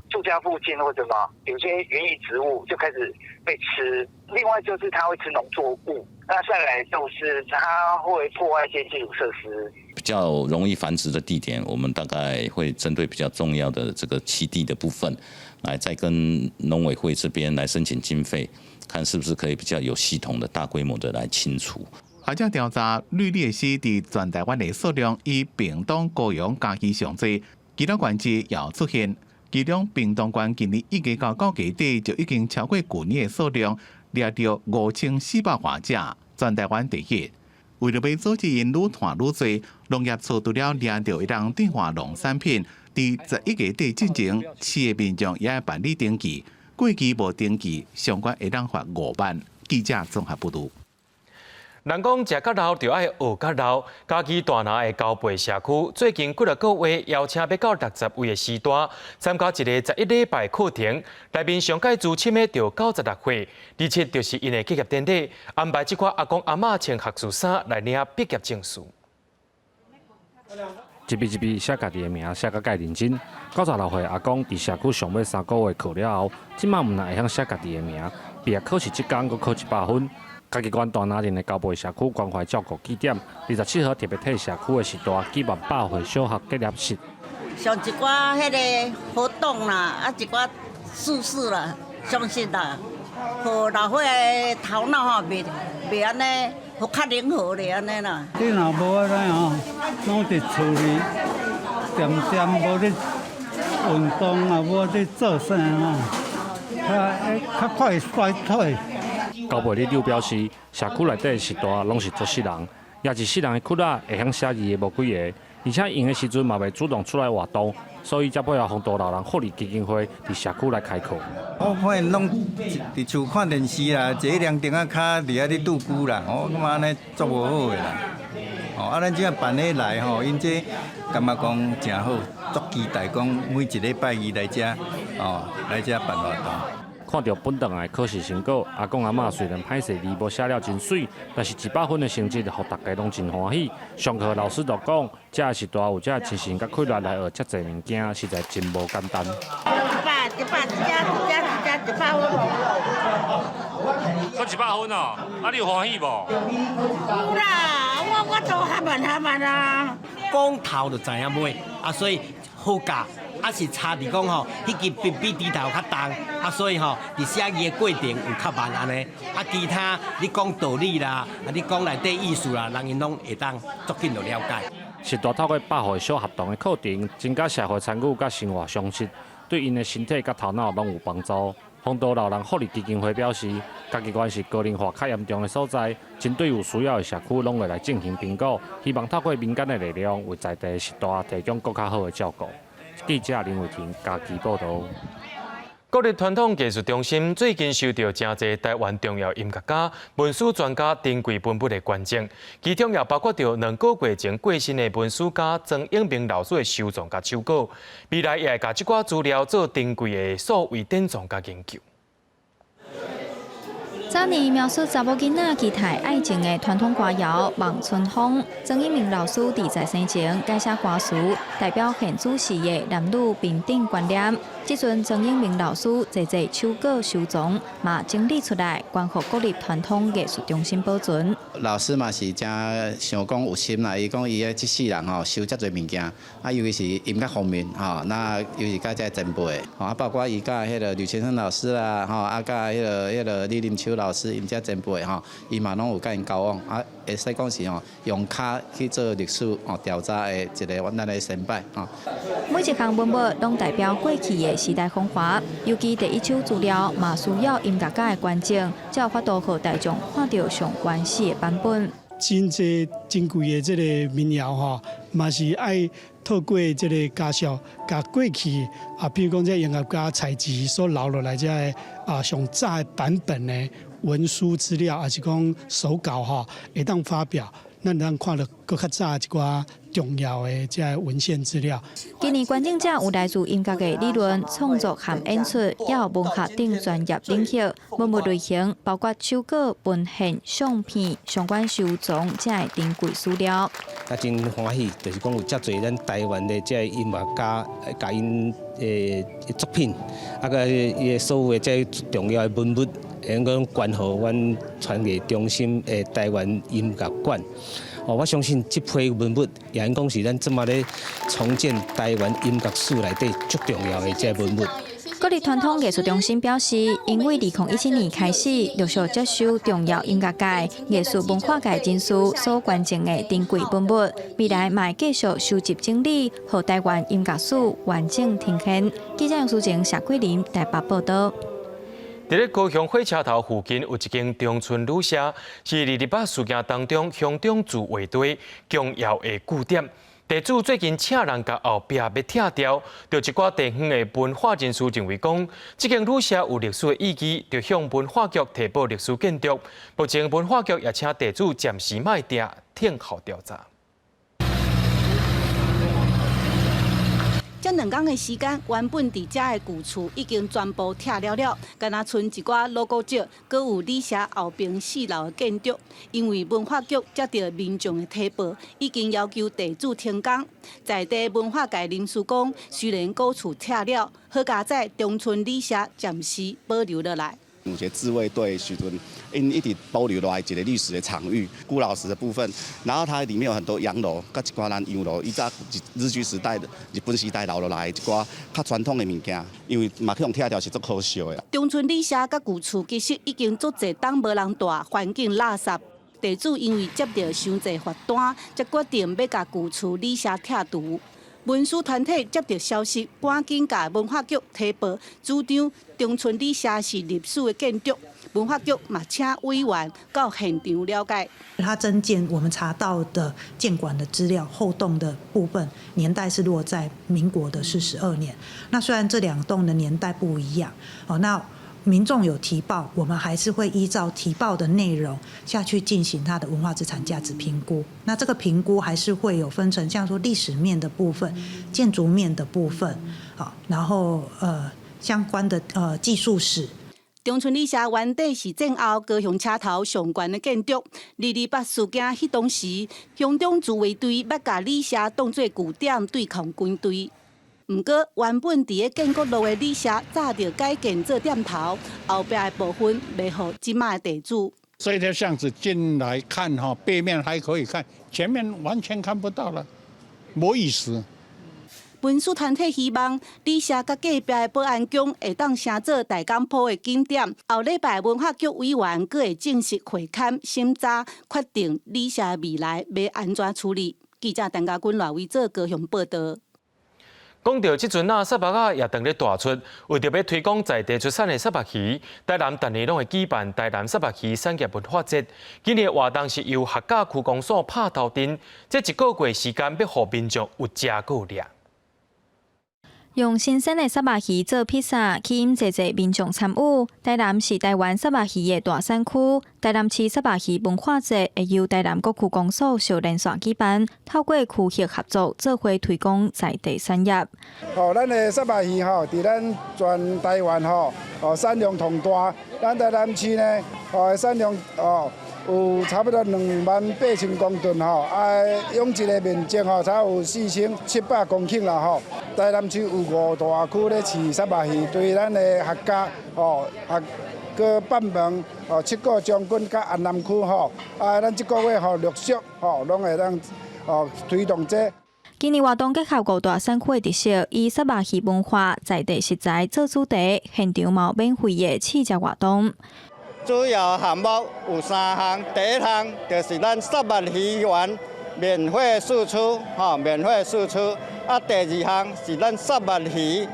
住家附近或者什麼，有些園藝植物就開始被吃。另外就是它會吃農作物，那再來就是它會破壞一些基礎設施。比較容易繁殖的地點，我們大概會針對比較重要的這個棲地的部分，來再跟農委會這邊來申請經費，看是不是可以比較有系統的大規模的來清除。學者調查綠鬣蜥佇全台灣的數量，以屏東、高雄、嘉義上濟，其他縣市也有出現。其中屏東縣今年1月到9月底就已經超過舊年的數量，掠著5400外隻，全台灣第一。為著欲阻止𪜶愈湠愈濟，農業處除了掠著會當轉換農產品，佇11月底進前，飼的民眾也愛辦理登記，過期無登記，上懸會當罰5萬。記者綜合報導。人講食較老就愛學較老，嘉義大林的高背社區最近幾若個月邀請欲到60位的序大參加一个11禮拜課程，內面上蓋資深的就96歲，而且就是𪜶的結業典禮，安排這寡阿公阿嬤穿學士衫來領畢業證書。一筆一筆寫家己的名，寫甲蓋認真。96歲阿公佇社區上尾3個月課了後，這擺毋但會曉寫家己的名，畢業考試這工閣考100分。嘉義縣大林鎮的高背社區關懷照顧據點，27號特別替社區的序大舉辦百歲小學結業式。上一寡彼个活動啦，啊一寡知識啦，相信啦，予老歲仔的頭腦吼袂袂按呢，予較靈活咧按呢啦。你若無按呢吼，攏佇厝裡恬恬無咧運動啊，無咧做啥吼，較較快衰退。高背里長表示，社區內底序大攏是弱勢人，也一世人的骨力會曉寫字的無幾个，而且閒的時陣嘛袂主動出來活動，所以才配合豐都老人福利基金會佇社區來開課。我發現攏佇厝看電視啦，坐涼亭仔跤佇遐咧度孤啦，我感覺按呢足無好的啦。哦，啊，咱這辦起來吼，𪜶這感覺講誠好，足期待講每一禮拜二來遮，哦，來遮辦活動。看著本堂的考試成果，阿公阿嬤雖然歹勢字無寫了真媠，但是100分的成績，予大家攏真歡喜。上課老師就講，這序大有這精神佮氣力來學遮濟物件，實在真無簡單。一百一百一隻一隻一隻100分。考100分哦，啊你有歡喜無？有啦，我都較慢較慢啊。講頭就知影袂，啊所以好教。啊是差佇講吼，彼支筆筆豬頭較重，啊所以吼，佇寫字的過程有較慢按呢。啊其他你講道理啦，啊你講內底意思啦，人𪜶攏會當足緊就了解。序大透過百歲小學堂的課程，增加社會參與佮生活常識，對𪜶的身體佮頭腦攏有幫助。豐都老人福利基金會表示，嘉義縣是高齡化較嚴重的所在，針對有需要的社區，攏會來進行評估，希望透過民間的力量，為在地序大提供閣較好的照顧。記者林偉霆嘉義報導。國立傳統藝術中心最近收到誠濟台灣重要音樂家、文史專家珍貴文物的捐贈，其中也包括著2個月前過身的文史家曾永明老師的收藏佮手稿。未來也會共這寡資料做珍貴的數位典藏佮研究。早年描述查某囡仔期待愛情的傳統歌謠《望春風》，曾永明老師佇在生前改寫歌詞，代表現主時的男女平等觀念。這陣曾永明老師濟濟手稿收藏，嘛整理出來，捐予國立傳統藝術中心保存。老師嘛是誠想講有心啦，伊講伊這世人吼收遮濟物件，啊尤其是音樂方面吼，那尤其是佮這前輩，吼啊包括伊佮彼个呂前生老師啦，吼啊佮彼个李林秋老師，𪜶這前輩吼，伊嘛攏有佮𪜶交往，啊會使講是吼用跤去做歷史吼調查的一个咱的先輩吼。每一項文物攏代表過去的時代風華，尤其第一手資料嘛需要音樂家的捐贈，才有法度予大眾看著上原始的版本。真濟珍貴的這个民謠吼，嘛是愛透過這个家屬，共過去啊，比如講這音樂家採集所留落來這个啊上早的版本的文書資料，抑是講手稿吼，會當發表。咱通看著閣較早一寡重要的這个文獻資料。今年觀眾者有來自音樂的理論創作和演出，也有文學等專業領域，文物類型包括手稿、文獻、相片、相關收藏，這个珍貴資料。啊，真歡喜，就是講有遮濟咱台灣的這个音樂家，共𪜶的作品，啊，佮伊的所有的這重要的文物，會用講捐予阮傳藝中心的台灣音樂館。哦，我相信這批文物也應講是咱這馬咧重建台灣音樂史內底足重要的這文物。國立傳統藝術中心表示，因為2017年開始陸續接收重要音樂界、藝術文化界人士所捐贈的珍貴文物，未來嘛會繼續收集整理，予台灣音樂史完整呈現。記者楊淑靜、謝桂林台北報道。佇咧高雄火車頭附近有一間中村旅社，是二二八事件當中鄉長自衛隊重要的據點。地主最近請人共後壁欲拆掉，著一寡地方的文化人士認為講，這間旅社有歷史的意義，就向文化局提報歷史建築。目前文化局也請地主暫時莫拆，聽候調查。這2工的時間，原本佇遮的舊厝已經全部拆了了，干焦賰一寡老古蹟，閣有旅社後爿四樓的建築。因為文化局接著民眾的提報，已經要求地主停工。在地文化界人士講，雖然古厝拆了，好佳哉中村旅社暫時保留落來。有一個自衛隊時陣，𪜶一直保留落來一個歷史的場域，古老石的部分，然後它裡面有很多洋樓，佮一寡咱洋樓，以前日據時代、日本時代留落來一寡較傳統的物件，因為嘛去予拆掉是足可惜的。中村旅社佮舊厝其實已經足濟冬無人蹛，環境垃圾。地主因為接著傷濟罰單，才決定欲共舊厝旅社拆除。文史團體接著消息，趕緊共文化局提報，主張中村旅社是歷史的建築。文化局嘛請委員到現場了解。它增建我們查到的建館的資料，後棟的部分年代是落在民國的42年。那雖然這兩棟的年代不一樣，哦，那民眾有提報，我們還是會依照提報的內容下去進行它的文化資產價值評估。那這個評估還是會有分成，像說歷史面的部分、建築面的部分，好，然後相關的技術史。中村旅社原底是戰後高雄車頭上懸的建築。二二八事件彼當時，鄉長自衛隊欲共旅社當做據點對抗軍隊。毋過，原本佇咧建國路的旅社早就改建做店頭，後壁的部分賣予這馬的地主。這條巷子進來看哈，背面還可以看，前面完全看不到了，沒意思。文史團體希望旅社佮隔壁的保安宮會當成做大港埔的景點。後禮拜文化局委員閣會正式會勘審查，決定旅社未來欲按怎處理。記者陳家軍、賴維做高雄報道。講著這陣啊，虱目仔也當咧大出，為著欲推廣在地出產的虱目魚，台南逐年攏會舉辦台南虱目魚產業文化節。今年活動是由客家區公所拍頭陣，這一個月時間欲予民眾有食閣有掠。用新鮮的虱目魚做披薩，吸引濟濟民眾參與。台南是台灣虱目魚的大產區，台南市虱目魚文化節會由台南各區公所相連線舉辦，透過區域合作，做伙推廣在地產業。哦，咱的虱目魚吼，佇咱全台灣吼，哦產量上大。咱台南市呢，哦產量哦有差不多28,000公噸吼，啊養殖的面積吼，才有4700公頃啦吼。台南市有五大區咧飼虱目魚，對咱的客家吼、客閣北門、哦七股將軍佮安南區吼，啊，咱這個月吼陸續吼攏會當哦推動這。今年活動結合五大產區的特色，以虱目魚文化在地食材做主題，現場嘛有免費的試食活動。主要項目有三項，第一項就是咱虱目魚圓免費試吃，吼，免費試吃。啊，第二項是咱虱目魚彼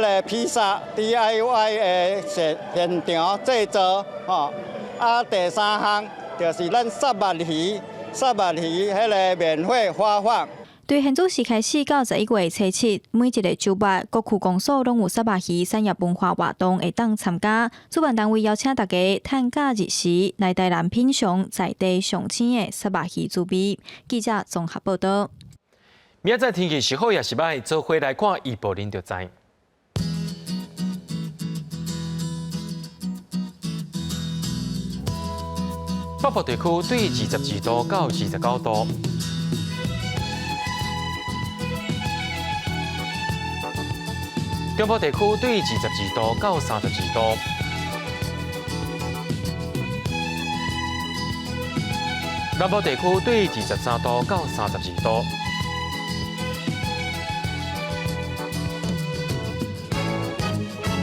个披薩 DIY 的現現場製作，吼。啊，第三項就是咱虱目魚，虱目魚彼个免費發放。對現主時開始到11月初7，每一個週末各區公所攏有虱目魚產業文化活動會當參加。主辦單位邀請大家趁假日時來台南品嚐在地上鮮的虱目魚滋味。記者綜合報導。明仔載天氣是好抑是䆀，做伙來看預報，恁就知。北部地區對22度到29度，中部地區對22度到32度，南部地區對23度到32度，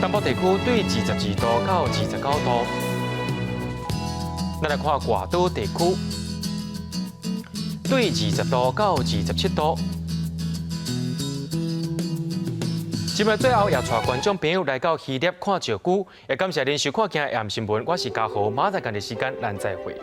東部地區對22度到29度。咱來看外島地區，對20度到27度。今日最後也帶觀眾朋友來到漁業看石龜，也感謝您收看今日的新聞，我是嘉豪，明仔載仝時間咱再會。